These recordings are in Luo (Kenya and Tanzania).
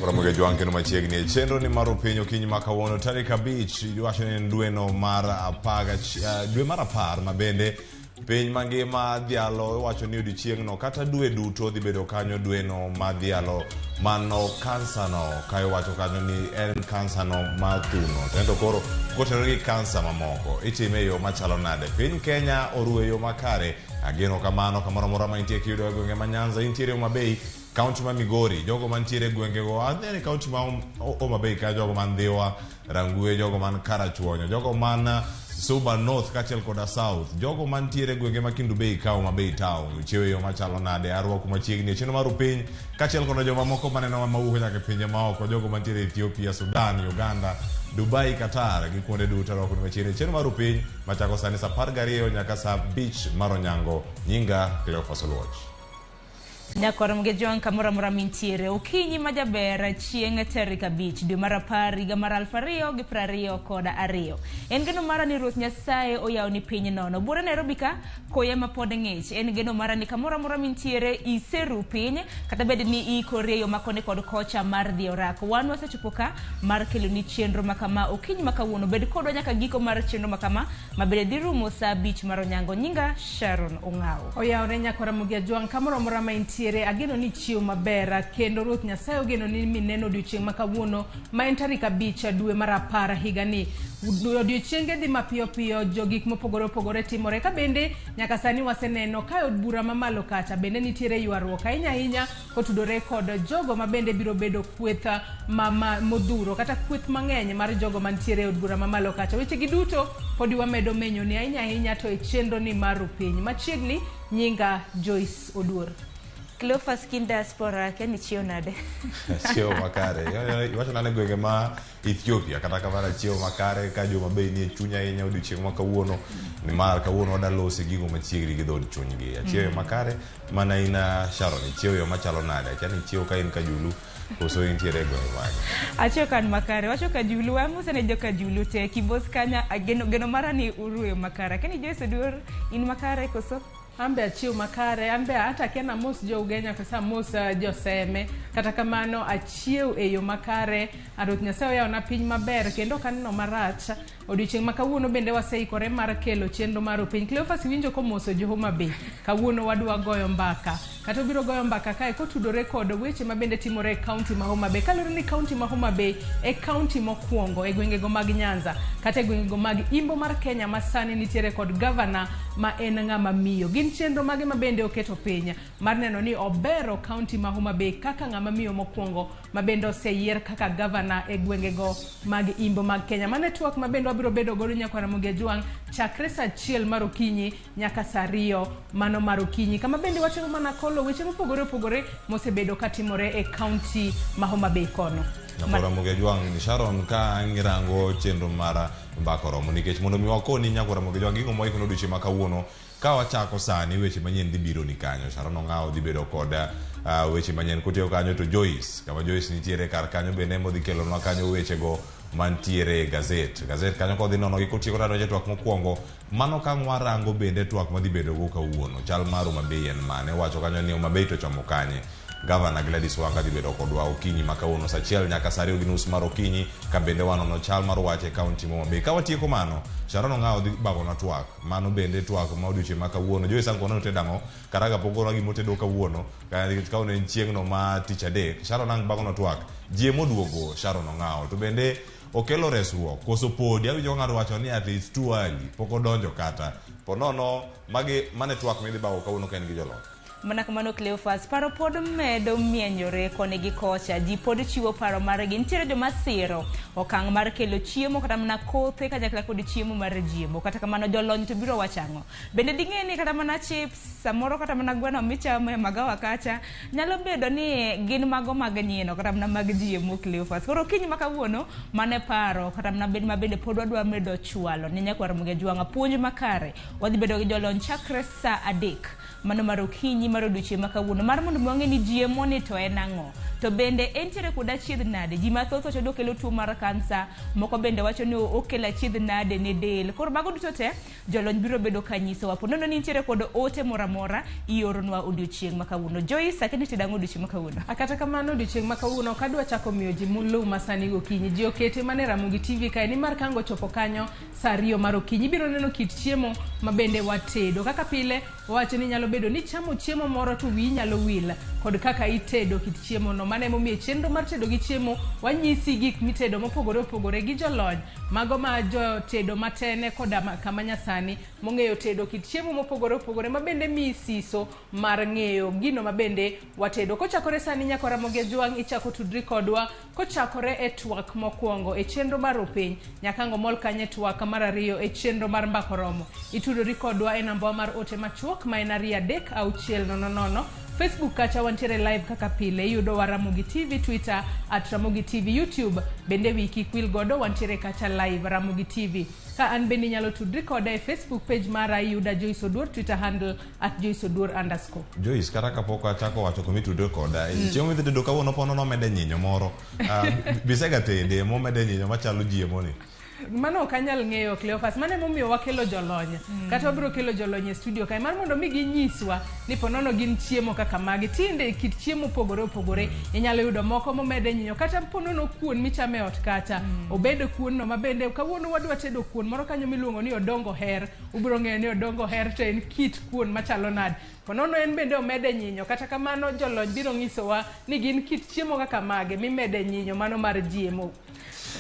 Ramogi Jwang' kendo machiegni e chenro ni mar piny okinyi ma kawuono tarik 5 iwacho ni en dweno mar dwe mar 10 ma bende piny mangima dhialo iwacho ni odiochieng'no kata dwe duto dhi bedo kanyo dweno ma dhialo mano kansa no ka iwacho kanyo ni en kansa no mar thuno to ento koro kotenore gi kansa mamoko itime e yo machalo nade piny Kenya oruwe e yo makare ageno kamano kamoro amora ma intie kiyudo e gwenge ma Nyanza intiere Homa Bay kaunti ma Migori jogo mantiere e gwengego anene kaunti ma Homa Bay ka jogo man Dhiwa Rangwe jogo man Karachuonyo jogo man Suba North kaachiel koda South jogo mantiere e gwenge ma Kendu Bay ka Homa Bay town uchiewo e yo machalo nade arwako machiegni e chenro mar upiny kaachiel koda joma moko maneno mawuok nyaka e pinje maoko jogo mantiere Ethiopia Sudan Uganda Dubai Qatar gi kuonde duto arwako ni machiegni e chenro mar upiny machako sani saa 12 nyaka saa 5 mar onyango nyinga Cleophas Oluoch. Nyakwar Mgejwang' kamoro amora mintiere okinyi ma jaber chieng' tarik 5 dwe mar 10 higa mar 2022. En geno mara ni Ruoth Nyasaye oyawni piny nono. Buore Nairobi ka koya ma pod ng'ich. En geno mara ni kamoro amora mintiere iseru piny kata bed ni iikori e yo ma koni kod kocha mar dhi orako. Wan wasechopo ka mar keloni chenro ma kama okinyi ma kawuono. Bed kodwa nyaka giko mar chenro ma kama ma bende dhi rumo saa 5 mar onyango. Nyinga Sharon Ong'awo. Oyawore nyakwar Ramogi Ajwang' kamoro amora ma intiere ageno ni ichiew maber kendo Ruoth Nyasaye ogeno ni mineno odiochieng' ma kawuono ma en tarik 5 dwe mar 10 higani. Odiochienge dhi mapiyo piyo, jo gik mopogore opogore timore ka bende nyaka sani waseneno ka e od bura mamalo kacha bende nitiere ywaruok ahinya ahinya kotudore kod jogo ma bende biro bedo kweth ma modhuro kata kweth mang'eny mar jogo mantiere e od bura mamalo kacha. Weche gi duto podi wamedo menyo ni ahinya ahinya to e chenro ni mar Rupiny. Machiegni nyinga Joyce Oduor. Cleophas kin diaspora akia ni chiew nade? Chiew makare. Iwacho nade gwenge ma Ethiopia kata kamano chiew makare ka joma be nie chuny ahinya odiochieng' ma kawuono nimar kawuono wada losi gigo machiegni gi dhood chunygi. Achiew makare mana in Sharon ichiew yo machalo nade? Akia ni ichiew ka in Kajulu koso intiere e gwenge mage? Achiew ka an makare. Wacho Kajulu, amose ne jo Kajulu te. Kibos kanya geno, geno mara ni uruyo makare. Akia ni Joyce Oduor in makare koso? An be achiew makare, an be ata akia ni amos jo Ugenya koso amos jo Seme. Kata kamano achiew e yo makare, Ruoth Nyasaye oyawona piny maber kendo ok aneno marach. Odiochieng' ma kawuono bende waseikore mar kelo chenro mar Rupiny. Cleophas iwinjo komoso jo Homa Bay. Kawuono wadwa goyo mbaka. Kata obiro goyo mbaka kae kotudore kod weche ma bende timore e kaunti ma Homa Bay. Kaluwore ni kaunti ma Homa Bay e kaunti mokwongo e gwengego mag Nyanza kata e gwengego mag Imbo mar Kenya ma sani nitiere kod gavana ma en ng'ama miyo. Gin chenro mage ma bende oketo piny mar neno ni obero kaunti ma Homa Bay kaka ng'ama miyo mokwongo ma bende oseyier kaka gavana e gwengego mag Imbo mag Kenya. Mano e twak ma bende wabiro bedo godo nyakwar Ramogi Ajwang' chakre saa 1 mar okinyi nyaka saa 2 mano mar okinyi, kama bende watemo mana kolo weche mopogore opogore mosebedo katimore e kaunti ma Homa Bay kono. Nyakwar Ramogi Ajwang' Sharon ka ngirango chenro mar mbaka oromo nikech mondo mi wakoni nyakwar Ramogi Ajwang' gigo mwaikono odiochieng' ma kawuono ka wachako sani weche manyien dhi biro ni kanyo. Sharon Ong'awo dhi bedo kod weche manyien kotieko kanyo to Joyce kama Joyce nitiere kar kanyo bende ema odhi kelonwa kanyo wechego mantiere e gazet. Gazet kanyo kodhi nono gi kotieko tadonjo e twak mokwongo mano ka warango bende twak madhi bedo go kawuono chal mar Homa Bay en mane wacho kanyo ni Homa Bay to chomo kanye. Gavana Gladys Wanga dhi bedo kodwa okinyi ma kawuono saa 1 nyaka saa 2:30 mar okinyi ka bende wanono chal mar wach e kaunti ma Homa Bay. Ka watieko mano, Sharon Ong'awo dhi bagonwa twak. Mano bende twak ma odiochieng' ma kawuono. Joyce ang' kono otedo ang'o? Karaga pok ogonwa gima otedo kawuono. Nikech kawuono en chieng'no ma tich adek. Sharon ang' bagonwa twak. Ji emoduogo Sharon Ong'awo. To bende okelo resruok koso podi awinjo ka ng'ato wacho ni ati it's too early pok odonjo kata. Po nono magi mane twak midhi bago kawuono ka in gi jolony. Mana kamano Cleophas, paro pod medo mienyore koni gi kocha. Ji pod chiwo paro margi. Nitiere joma siro okang' mar kelo chiemo kata mana kothe kanyakla kod chiemo mar jiemo. Kata kamano jolony to biro wacho ang'o? Bende ding'e ni kata mana chips, samoro kata mana gweno michamo e magawa kacha, nyalo bedo ni gin mago mag nyieno kata mana mag jiemo Cleophas. Koro okinyi ma kawuono, mano e paro kata mana bed ma bende pod wadwa medo chwalo ne nyakwar Ramogi Ajwang' puonj makare. Wadhi bedo gi jolony chakre saa 3 mano mar okinyi mar odiochieng' ma kawuono mar mondo mi wang'e ni jiemo ni to en ang'o. To bende entiere kod achiedh nade? Ji mathoth wacho ni okelo tuo mar kansa, moko bende wacho ni okelo achiedh nade ne del. Koro mago duto te jolony biro bedo ka nyisowa. Po nono ni nitiere kod ote moro amora, ioronwa odiochieng' ma kawuono. Joyce, akia ni itedo ang'o odiochieng' ma kawuono? Kata kamano odiochieng' ma kawuono ok adwa chako miyo ji mulu ma sani gokinyi. Ji okete mana e Ramogi TV kae nimar ka ang' ochopo kanyo saa 2 mar okinyi ibiro neno kit chiemo ma bende watedo. Kaka pile wawacho ni nyalo bedo ni chamo chiemo moro to wiyi nyalo wil kod kaka itedo kit chiemo no. Mano emomiyo e chenro mar tedo gi chiemo wanyisi gik mitedo mopogore opogore gi jolony mago ma jotedo matene koda kama nyasani mong'eyo tedo kit chiemo mopogore opogore ma bende miyi siso mar ng'eyo gino ma bende watedo. Kochakore sani nyaka Ramogi Ajwang' ichako tudri kodwa kochakore e twak mokwongo e chenro mar Rupiny nyaka ang' omol kanyo e twak mar ariyo e chenro mar Mbaka Oromo. Itudori kodwa e namba mar ote machuok ma en 236 00. Facebook kacha wantiere live kaka pile, iyudowa Ramogi TV, Twitter at Ramogi TV, YouTube bende wiyi kik wil godo wantiere kacha live Ramogi TV. Ka an bende inyalo tudri koda e Facebook page mara iyuda Joyce Oduor, Twitter handle at Joyce Oduor underscore. Joyce, kata kapok achako wacho kuma itudre koda, chiemo midhi tedo kawuono pono nomede nyinyo moro. Bisega tede momede nyinyo machalo jiemo ni. Mano ok anyal ng'eyo Cleophas, mano emomiyo wakelo jolony. Kata wabiro kelo jolony e studio kae mar mondo mi ginyiswa ni ponono gin chiemo kaka magi. Tinde kit chiemo opogore opogore, inyalo yudo moko momede nyinyo kata ponono kuon michamo e ot kacha. Obed kuon no mabende kawuono wadwa tedo kuon moro kanyo miluongo ni odongo her. Ubiro ng'eyo ni odongo her to en kit kuon machalo nade. Ponono en bende omede nyinyo, kata kamano jolony biro nyisowa ni gin kit chiemo kaka mage mimede nyinyo mano mar GMO.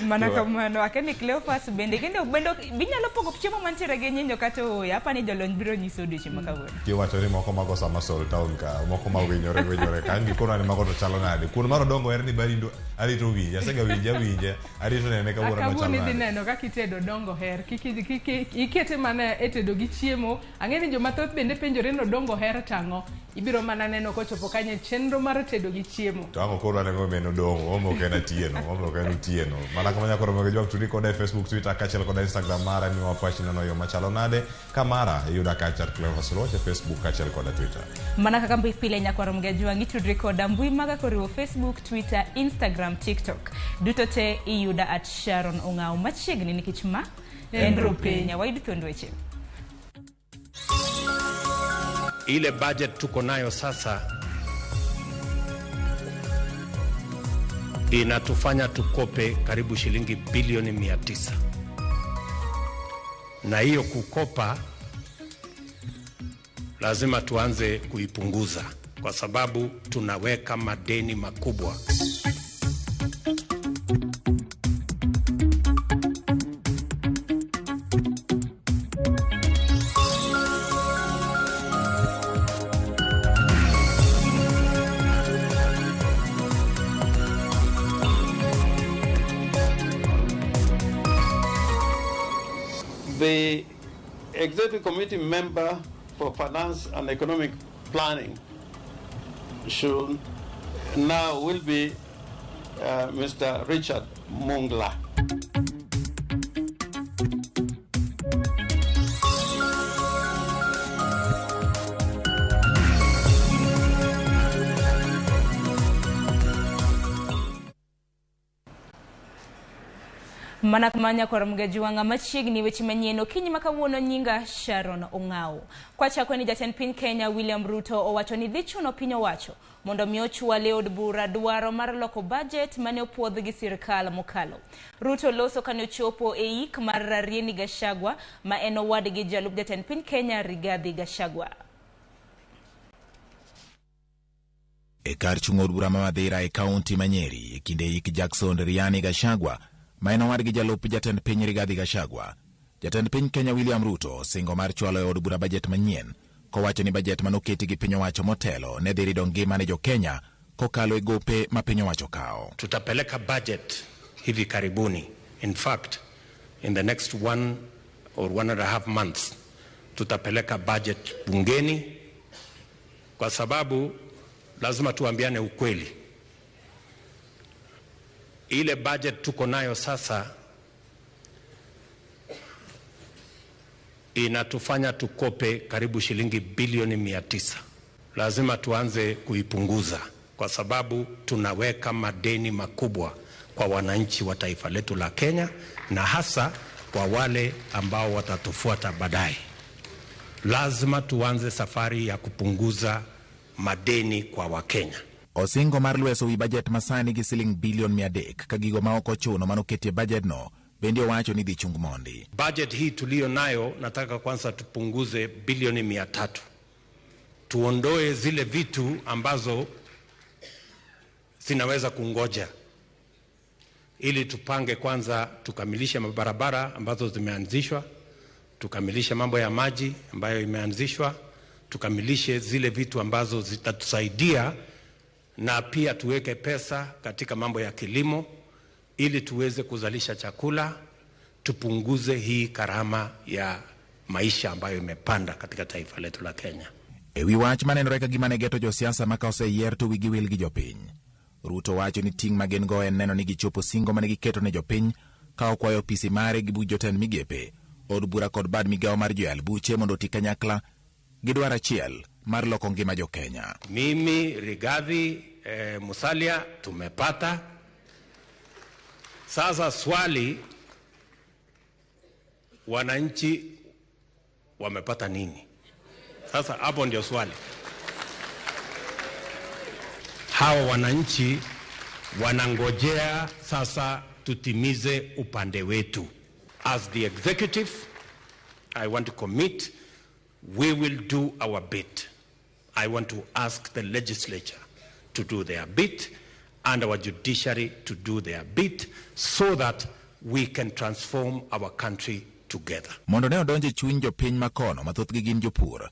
Mana kamano, akia ni Cleophas bende kendo bende binyalo pogo chiemo mantiere gi nyinyo kata ooyo, apa ni jolony biro nyiso odiochieng' ma kawuono. Kiwacho ni moko mago sama sol town ka, moko ma winyore winyore ka, ang' gikona ni mago to chalo nade. Kuon mar odongo her ni barindo arito winje, asega winje awinje, arito nene kawuono Kawuono machalo idhi nade. neno kaka itedo odongo her, kik ikete mana e tedo gi chiemo. Ang'e ni joma thoth bende penjore ni odongo her tang'o. Ibiro mana neno kochopo kanyo e chenro mar tedo gi chiemo. To ang' koro aneno meno odongo, omo ok en atieno, omo ok en otieno. Mana kama nyakoro mag jwang' tudi koda e Facebook, Twitter kaachiel koda Instagram mara miwa pachi nono yo machalo nade. Kamara iyuda kacha at Cleophas Oluoch e Facebook kaachiel koda Twitter. Mana kaka pile nyakwaro Mgajwang' itudri koda mbui maga koriwo Facebook, Twitter, Instagram, TikTok. Duto te iyuda at Sharon Ong'aw machiegni nikech ma en Rupiny. Wayud thuond weche. Ile budget tuko nayo sasa inatufanya tukope karibu shilingi bilioni 900. Na hiyo kukopa lazima tuanze kuipunguza kwa sababu tunaweka madeni makubwa. The Executive Committee member for Finance and Economic Planning should now will be Mr. Richard Mungla. Mana kama nyakwar Mgajwang'a machiegni weche manyien okinyi ma kawuono nyinga Sharon Ong'aw. Kwachako ni jatend piny Kenya William Ruto owacho ni dhi chuno piny owacho mondo mi ochwal e od bura dwaro mar loko budget mane opuodh gi sirikal mokalo. Ruto loso kane ochopo e ik mar Rigathi Gachagua ma en owadgi jalup jatend piny Kenya Rigathi Gachagua. E kar chung' od bura ma Mathira e kaunti ma Nyeri e kinde ik Jackson Rigathi Gachagua ma en owadgi jalup jatend piny Rigathi Gachagua. Jatend piny Kenya William Ruto singo mar chwalo e od bura bajet manyien kowacho ni bajet manoketi gi piny owacho motelo ne dhi rido ngima ne jo Kenya kokalo e gope ma piny owacho kawo. Tutapeleka budget hivi karibuni. In fact, in the next 1 or 1.5 months tutapeleka budget bungeni kwa sababu lazima tuambiane ukweli. Ile budget tuko nayo sasa inatufanya tukope karibu shilingi bilioni 900. Lazima tuanze kuipunguza kwa sababu tunaweka madeni makubwa kwa wananchi wa taifa letu la Kenya, na hasa kwa wale ambao watatufuata baadaye. Lazima tuanze safari ya kupunguza madeni kwa Wakenya. Osingo mar lweso wi bajet masani gi siling bilion 300 ka gigo ma ok ochuno manoketie bajedno bende owacho ni dhi chung mondi. Budget hii tuliyo nayo, nataka kwanza tupunguze bilioni 300. Tuondoe zile vitu ambazo zinaweza kungoja, ili tupange kwanza, tukamilishe mabarabara ambazo zimeanzishwa, tukamilishe mambo ya maji ambayo imeanzishwa, tukamilishe zile vitu ambazo zitatusaidia, na pia tuweke pesa katika mambo ya kilimo ili tuweze kuzalisha chakula, tupunguze hii gharama ya maisha ambayo imepanda katika taifa letu la Kenya. E wi wach manenore ka gima ne geto josiasa ma ka oseyier to wigi wil gi jopiny. Ruto wacho ni ting' ma gin go en neno ni gichopo singo mane giketo ne jopiny ka okwayo apisi mare gi buch jotend migepe, od bura kod bad migawo mar joyal buche mondo oti kanyakla gi dwaro achiel mar loko ngima jo-Kenya. Mimi Rigathi Musalia tumepata. Sasa swali, wananchi wamepata nini? Sasa hapo ndio swali. Hawa wananchi wanangojea sasa tutimize upande wetu. As the executive, I want to commit, we will do our bit. I want to ask the legislature to do their bit and our judiciary to do their bit so that we can transform our country together. Mondo ne odonje chuny jopiny makono ma thothgi gin jopur.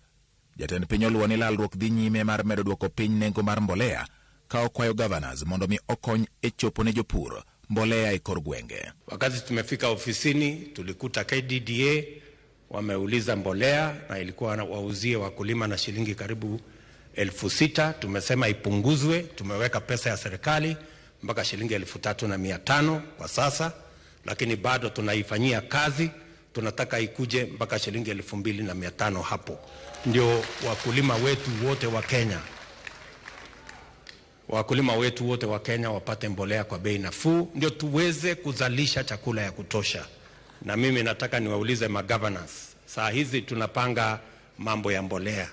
Jatend piny oluwo ni lalruok dhi nyime mar medo duoko piny nengo mar mbolea ka okwayo governors mondo mi okony e chopo ne jopur mbolea e kor gwenge. Wakati tumefika ofisini tulikuta KDDA wameuliza mbolea na ilikuwa wauzie wakulima na shilingi karibu 6,000. Tumesema ipunguzwe, tumeweka pesa ya serikali mpaka shilingi 3,500 kwa sasa, lakini bado tunaifanyia kazi, tunataka ikuje mpaka shilingi 2,500 hapo. Ndio wakulima wetu wote wa Kenya. Wakulima wetu wote wa Kenya wapate mbolea kwa bei nafuu, ndio tuweze kuzalisha chakula ya kutosha. Na mimi nataka niwaulize magovernors, saa hizi tunapanga mambo ya mbolea.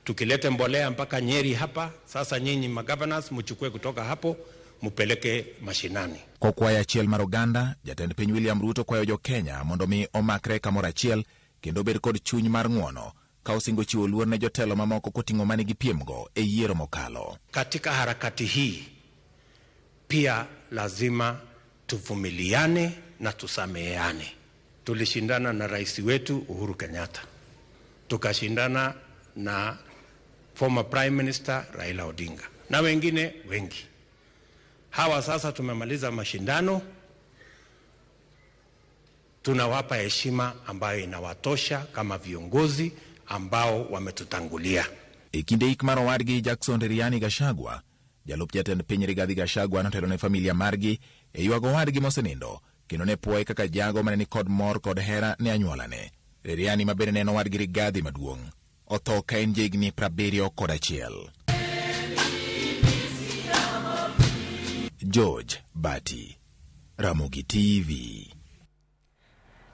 Tukilete mbolea mpaka Nyeri hapa, sasa nyinyi magovernors mchukue kutoka hapo mupeleke mashinani. Kokwayo achiel mar oganda, jatend piny William Ruto kwayo jo Kenya mondo mi omakre kamoro achiel kendo obed kod chuny mar ng'uono ka osingo chiwo luor ne jotelo mamoko koting'o mane gipiemgo e yiero mokalo. Katika harakati hii pia lazima tuvumiliane na tusameheane. Tulishindana na rais wetu Uhuru Kenyatta, tukashindana na former Prime Minister Raila Odinga na wengine wengi. Hawa sasa tumemaliza mashindano, tunawapa heshima ambayo inawatosha kama viongozi ambao wametutangulia. E kinde ik mar owadgi Jackson Riani Gachagua, jalup jatend piny Rigathi Gachagua notelo ne familia margi e ywago owadgi mosenindo kendo ne puoye kaka jago mane nikod mor kod hera ne anyuolane. Riani ma bende ne en owadgi Rigathi maduong' otho ka en jahigni 71. George Bati, Ramogi TV.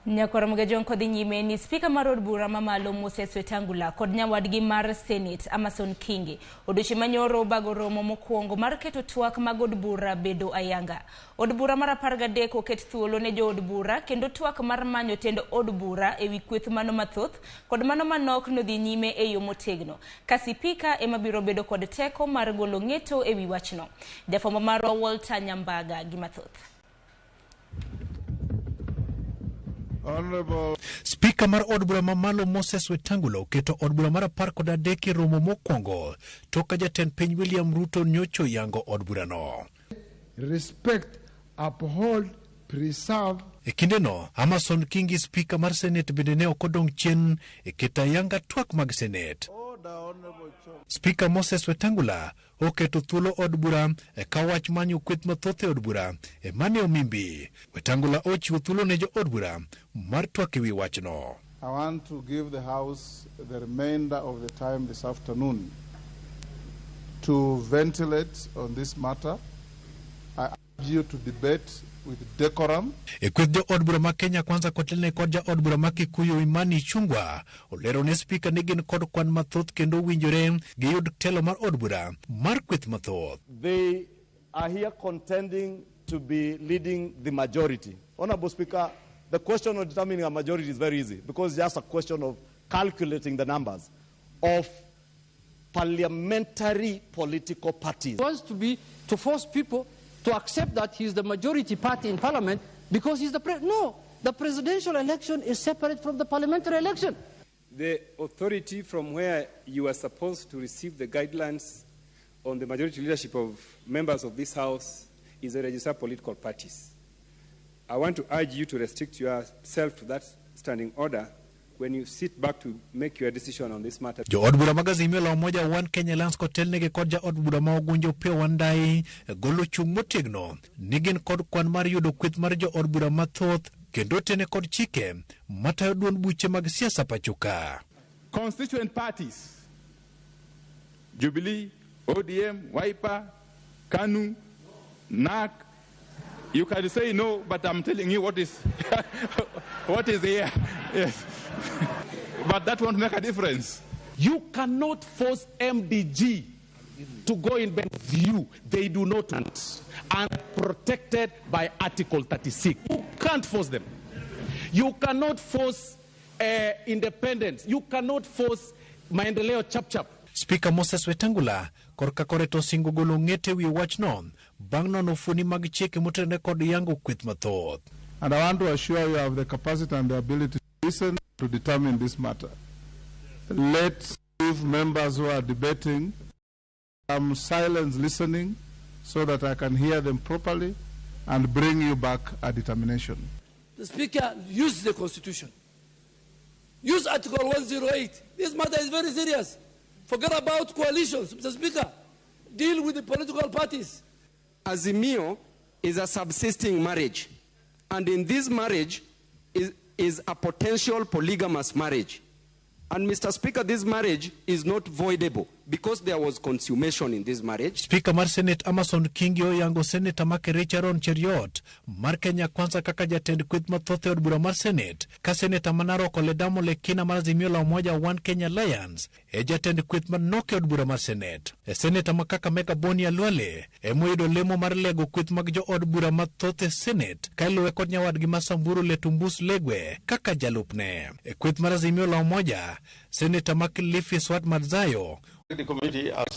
Nyakwar Mugajong kodhi nyime ni spika mar od bura mamalo Moses Wetangula kod nyawadgi mar Senate Amason Kingi odiochieng' manyoro bago romo mokwongo mar keto twak mag od bura bedo ayanga. Od bura mar 13 oket thuolo ne jood bura kendo twak mar manyo tend od bura ewi kweth mano mathoth kod mano manok nodhi nyime e yo motegno. Ka sipika ema biro bedo kod teko mar golo ng'eto ewi wachno. Jafwambo marwa Walter Nyambaga gi mathoth. Spika mar od bura mamalo Moses Wetangula oketo od bura mar 13 e romo mokwongo tok ka jatend piny William Ruto nyocho yango od burano. Respect, uphold, preserve. E kindeno, Amason Kingi spika mar Senate bende ne ok odong' chien e keto ayanga twak mag Senate. Spika Moses Wetangula oketo thuolo od bura e ka wach manyo kweth mathoth e od bura e mane omimbi. Wetangula ochiwo thuolo ne jo od bura mar twak ewi wachno. I want to give the House the remainder of the time this afternoon to ventilate on this matter. I urge you to debate with decorum. E kweth jo od bura ma Kenya Kwanza kotelne kod ja od bura ma Kikuyu Imani Ichung'wa olero ne spika ni gin kod kwan mathoth kendo owinjore giyud telo mar od bura mar kweth mathoth. They are here contending to be leading the majority. Honorable Speaker, the question of determining a majority is very easy because it's just a question of calculating the numbers of parliamentary political parties. He wants to force people to accept that he's the majority party in parliament because he's the president. No, the presidential election is separate from the parliamentary election. The authority from where you are supposed to receive the guidelines on the majority leadership of members of this House is the registered political parties. I want to urge you to restrict yourself to that standing order when you sit back to make your decision on this matter. Jo od bura mag Azimio la Umoja One Kenya Alliance kotelnegi kod ja od bura ma Ugunja Opiyo Wandayi golo chung' motegno ni gin kod kwan mar yudo kweth mar jo od bura mathoth kendo tene kod chike matayo duond buche mag siasa pacho ka. Constituent parties, Jubilee, ODM, Wiper, KANU, NAC. You can say no, but I'm telling you what is here. Yes. But that won't make a difference. You cannot force MDG to go in bed with you. They do not want. And protected by Article 36. You can't force them. You cannot force independence. You cannot force Maendeleo Chap Chap. Spika Moses Wetangula korka kore to osingo golo ng'ete wi wachno bang' nono fuoni mag chike motenore kod yango kweth mathoth. And I want to assure you I have the capacity and the ability to listen to determine this matter. Let's give members who are debating some silence listening so that I can hear them properly and bring you back a determination. The Speaker, use the Constitution. Use Article 108. This matter is very serious. Forget about coalitions, Mr. Speaker. Deal with the political parties. Azimio is a subsisting marriage. And in this marriage is a potential polygamous marriage. And Mr. Speaker, this marriage is not voidable because there was consummation in this marriage. Spika mar Senate Amason Kingi oyango Seneta ma Kericho Aaron Cheruiyot mar Kenya Kwanza kaka jatend kweth mathoth e od bura mar Senate ka Seneta ma Narok Ledama Olekina mar Azimio la Umoja One Kenya Alliance e jatend kweth manok e od bura mar Senate. E Seneta ma Kakamega Boni Khalwale emoyudo lemo mar lego kweth mag jo od bura mathoth e Senate ka iluwe kod nyawadgi ma Samburu Letumbus Legwe kaka jalupne. E kweth mar Azimio la Umoja, Seneta ma Kilifi Swat Madzayo The committee as